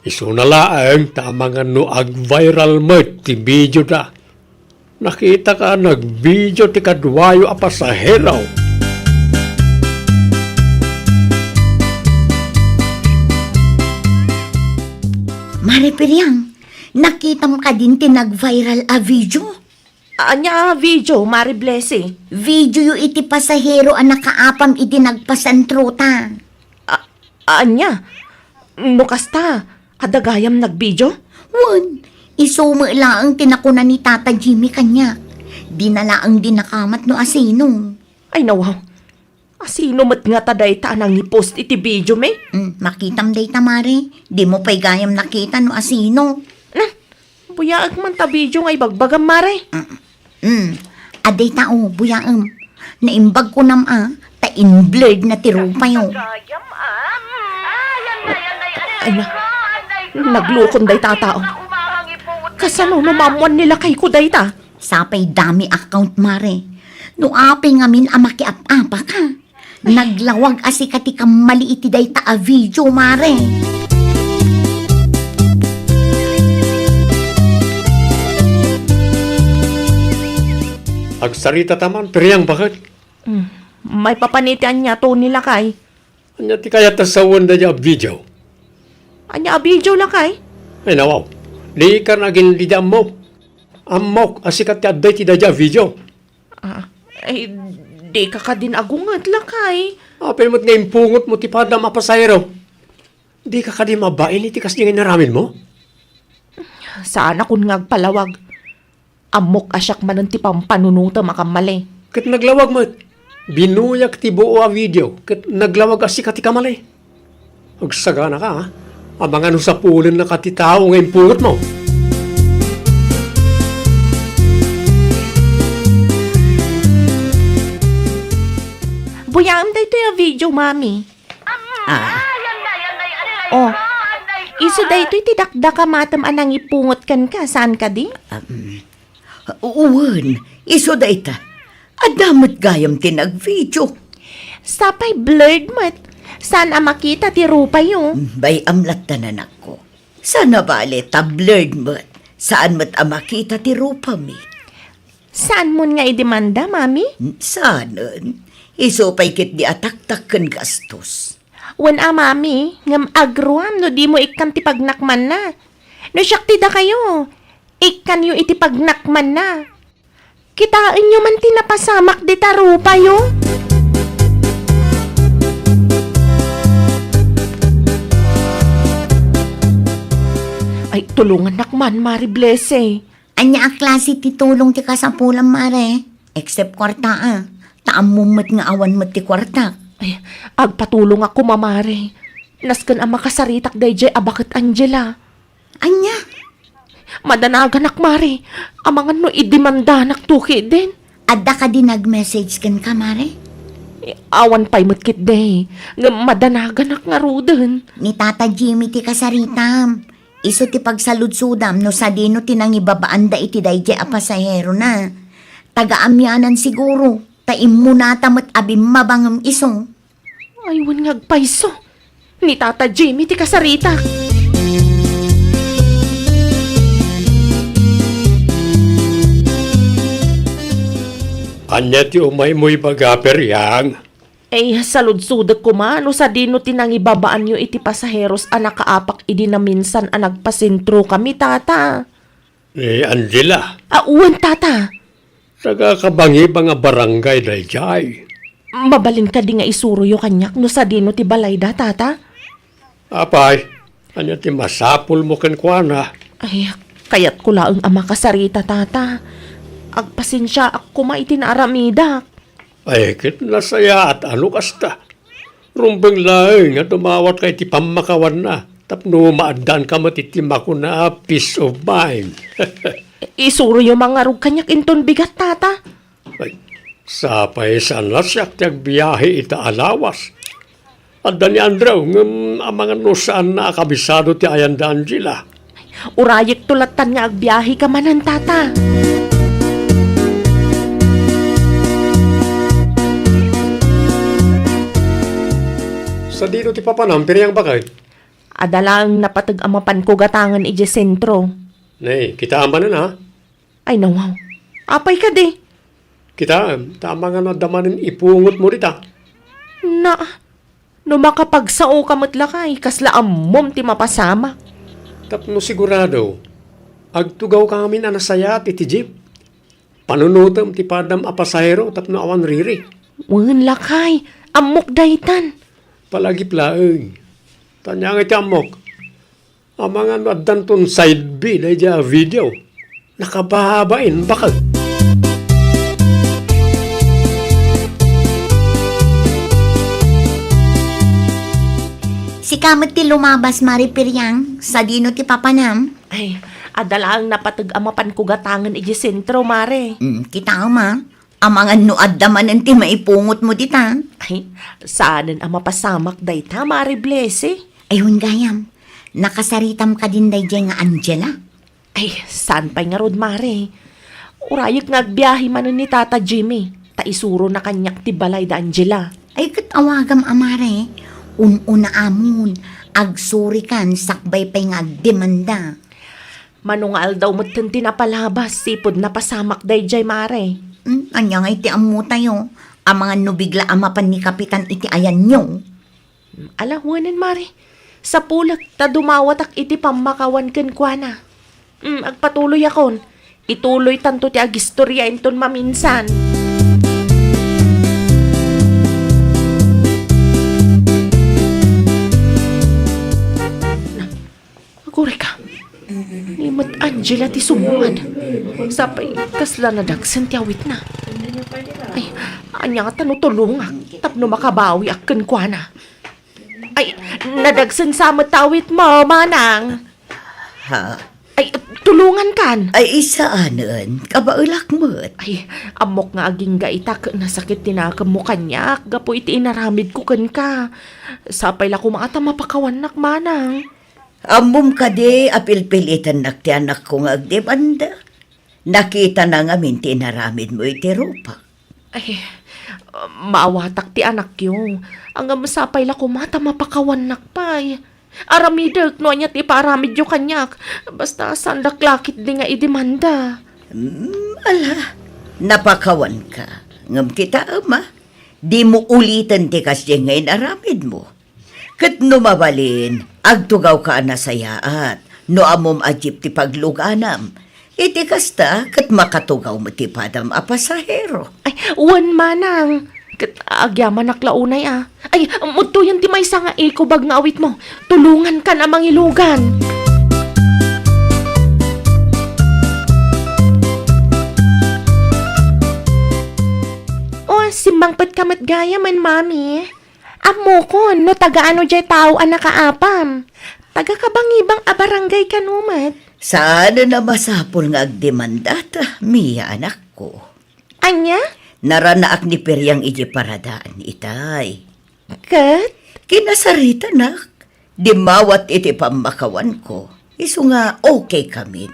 Isuna laeng ta amangan no ag-viral met ti videoda. Nakitak a nag-video ti kaduayo a pasahero. Mare Periang, nakitam kadin ti nag-viral a video? Ania a video, Mare Blessy? Videoyo iti pasahero a nakaapam idi nagpasentrota. A-, ania? No kasta, adda gayam nagvideo? Wen, isu met laeng ti nakuna ni Tata Jimmy kaniak. Dina laeng dinakamat no asino. Ay, nawaw. Asino met ngata dayta a nangipost iti video, me? Mm, makitam dayta, Mare. Dimo pay gayam nakita no asino. Na, buyaek man ta video nga ibagbagam, Mare. Mm, mm. Adda dayta, o, buyaem. Naimbag kunam a, ta in-blurred na ti rupayo. Ay na, naglukon dayta a tao. Kasano no maammuan ni lakayko dayta? Sapay dami account, Mare. No apay ngamin a makiap-apaka. Naglawag a sika ti kammali iti dayta a video, Mare. Agsarita ta man, Periang, baket? Hmm. Maipapan iti ania, Tony, lakay? Ania ti kayat a sawen dayta a video? Ania a video, lakay? Ay, nawaw. Dika nagin dida ammo. Ammok a sika ti adda iti dayta a video. Ah, ay, dika kadin agunget, lakay. Apay met nga impungotmo ti padam a pasahero? Dika kadi mabain iti kasdi nga inaramidmo? Saanakon nga agpalawag. Ammok a siak manen ti pampanunotem a kammali. Ket naglawag met. Binuyak ti buo a video ket naglawag a sika ti kammali. Agsaganaka, a? Amangan no sapulennaka ti tao nga impungotmo. Buyaem daytoy a video, Mami. Ah. Oh, isu daytoy ti dakdakamatem a nangipungot kenka, saan kadi? Um, Wen, isu dayta. Adda met gayam ti nagvideo. Sapay blurred met. Saan a makita ti rupayo? Bay-am latta, anakko. Saan a bale ta blurred met. Saan met a makita ti rupami. Saanmon nga idemanda, Mami? Saanen. Isu pay ketdi a taktak ken gastos. Wen a, Mami, ngem agruam no dimo ikkan ti pagnakmanna. No siak ti dakayo, ikkanyo iti pagnakmanna. Kitaenyo man ti napasamak dita rupayo. Ay, tulongannak man, Mari Blessy. Ania a klase ti tulong ti kasapulam, Mare? Except kuarta, a. Ta ammom met nga awan met ti kuartak. Ay, agpatulongak koma, Mare. Nasken a makasaritak daydiay a baket Angela. Ania? Madanaganak, Mare. Amangan no idemandanak to ketdin. Adda kadi nag-message kenka, Mare? Eh, awan pay met ketdi. Ngem madanaganak ngaruden. Ni Tata Jimmy ti kasaritam. Isu ti pagsaludsodam no sadino ti nangibabaanda iti daydiay a pasaherona. Taga-amianan siguro, ta immunata met a bimmaba ngem isu. Ay, wen nga agpayso. Ni Tata Jimmy ti kasaritak. Ania ti umaymo ibaga, Periang? Ay, saludsodek koma no sadino ti nangibabaanyo iti pasaheros a nakaapak idi naminsan a nagpasentrokami, Tata. Ni Angela. A, wen, Tata. Taga-kabangibang a barangay daydiay. Mabalin kadi nga isuroyo kaniak no sadino ti balayda, Tata? Apay, ania ti masapulmo kenkuana? Ay, kayatko laeng a makasarita, Tata. Agpasensiaak koma iti naaramidak. Ay, ket nasayaat a no kasta. Rumbeng laeng nga dumawatka iti pammakawanna tapno maaddaanka met iti makuna a peace of mind. Isuroyo man ngarud kaniak inton bigat, Tata. Ay, sapay saan la siak ti agbiahe ita a lawas. Adda ni Andrew, ngem amangan no saanna a kabisado ti ayan da Angela. Urayekto lattan nga agbiaheka manen, Tata. Sadino ti papanam, Periang, baket? Adda laeng napateg a mapanko gatangen idiay sentro. Nay, kitaem manen, a? Ay, nawaw. Apay kadi? Kitaem, ta amangan no adda manen ipungotmo dita. Na, no makapagsaoka met lakay, kasla ammom ti mapasamak. Tapno sigurado, agtugawkamin a nasayaat iti jeep. Panunotem ti padam a pasahero tapno awan riri. Wen lakay, ammok daytan. Palagip laeng. Ta ania ngay ti ammok? Amangan no addanton side B daydiay a video. Nakababain, baket. Sika met ti lumabas, Mari Periang. Sadino ti papanam? Ay, adda laeng napateg a mapanko gatangen idiay sentro, Mare. Mm, kitaem, a. Amangan no adda manen ti maipungotmo dita. Ay, saanen a mapasamak dayta, Mare Blessy. Ay, wen gayam, nakasaritam kadin daydiay nga Angela? Ay, saan pay ngarud, Mare? Urayek nga agbiahe manen ni Tata Jimmy, ta isurona kaniak ti balay da Angela. Ay, ket awagam a, Mare. Un-unaamon, agsurikan sakbay pay nga agdemanda. Mano nga aldaw metten ti napalabas, sipud napasamak daydiay, Mare. Hmm, ania ngay ti ammotayo? Amangan no bigla a mapan ni Kapitan iti ayanyo. Hmm, ala, wenen, Mare. Sapulek ta dumawatak iti pammakawan kenkuana. Hmm, agpatuloyakon. Ituloytanto ti agistorya inton maminsan. Agurayka. Ni met Angela ti sumungad. Sapay, kasla nadagsen ti awitna. Ay, ania ngata no tulongak tapno makabawiak kenkuana? Ay, nadagsen sa met ti awitmo, manang. Ha? Ay, tulongankan. Ay, saanen. Kabaelak met. Ay, ammok nga agingga ita ket nasakit ti nakemmo kaniak gapu iti inaramidko kenka. Sapay la koma ta mapakawannak, manang. Ammom kadi a pilpilitennak ti anakko nga agdemanda? Nakitana ngamin ti inaramidmo iti rupak. Ay, maawatak ti anakyo. Ngem sapay la koma ta mapakawannak pay. Aramidek no ania ti ipaaramidyo kaniak. Basta saandak la ketdi nga idemanda. Hmm, ala. Napakawanka. Ngem kitaem, a, dimo uliten ti kasdiay nga inaramidmo. Ket no mabalin, agtugawka a nasayaat no ammom a jeep ti pagluganam. Iti kasta, ket makatugaw met ti padam a pasahero. Ay, wen, manang. Ket agyamanak la unay, a. Ay, mudtoyen ti maysa nga eco bag nga awitmo. Tulongankan a mangilugan. O, simmangpetka met gayamen, Mami. Ammokon no taga ano diay tao a nakaapam. Taga kabangibang a barangay kano met. Saanen a masapul nga agdemandata, Mia, anakko. Ania? Naranaak ni Periang idiay paradaan, itay. Ket? Kinasaritanak. Dimmawat iti pammakawanko. Isu nga okay kamin.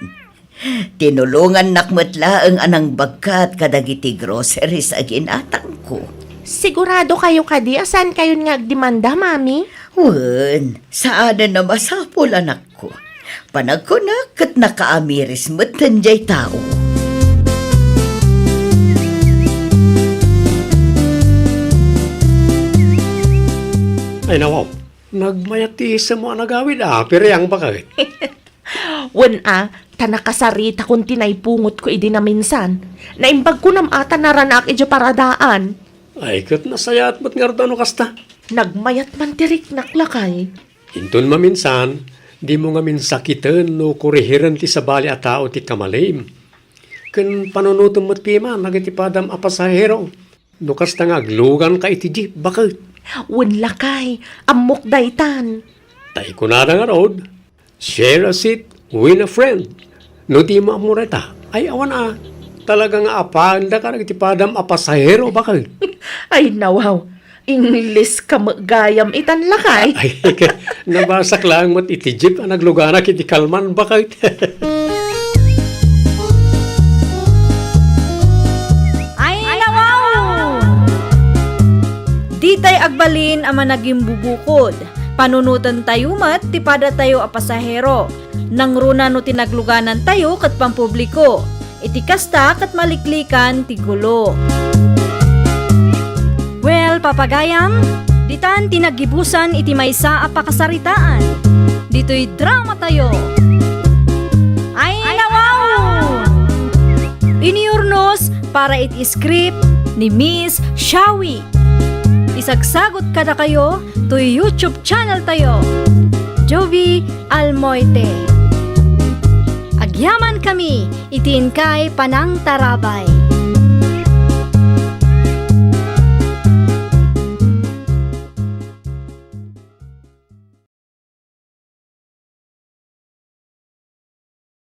Tinulongannak met laeng a nangbagkat kadagiti groceries a ginatangko. Sigurado kayo kadi a saan kayon nga agdemanda, Mami? Wen, saanen a masapul, anakko. Panagkunak ket nakaamiris met ten jay tao. Ay, nawaw. Nagmayat ti isemmo a nagawid, a, Periang, baket. Wen, a, ta nakasaritakon ti naipungotko idi naminsan. Naimbagko nam a ta naranaak idiay paradaan. Ay, ket nasayaat met ngarud no kasta. Nagmayat man ti riknak, lakay. Inton maminsan, dimo ngamin sakiten no kurihiren ti sabali a tao ti kamalim. Ken panunotem met piman dagiti padam a pasahero. No kasta nga agluganka iti jeep, baket. Wen, lakay, ammok daytan. Ta ikunada ngarud, "Share a seat, win a friend." No dimo ammo dayta, ay awan a. Talaga nga apaandaka dagiti padam a pasahero, baket. Ay, nawaw. Ingleska met gayam itan, lakay. Ay, nabasak laeng met iti jeep a nagluganak iti kalman, baket. Ay, nawaw! Ditay agbalin a managimbubukod. Panunotentayo met ti padatayo a pasahero. Nangruna no ti nagluganantayo ket pampubliko. Iti kasta ket maliklikan ti gulo. Well, papagayam, ditan ti naggibusan iti maysa a pakasaritaan. Ditoy dramatayo. Ay, nawaw! Inurnos para iti script ni Miss Shawi. Isagsagot kadakayo toy YouTube channel tayo, Jovi Almoite. Agyaman kami iti inkay panangtarabay.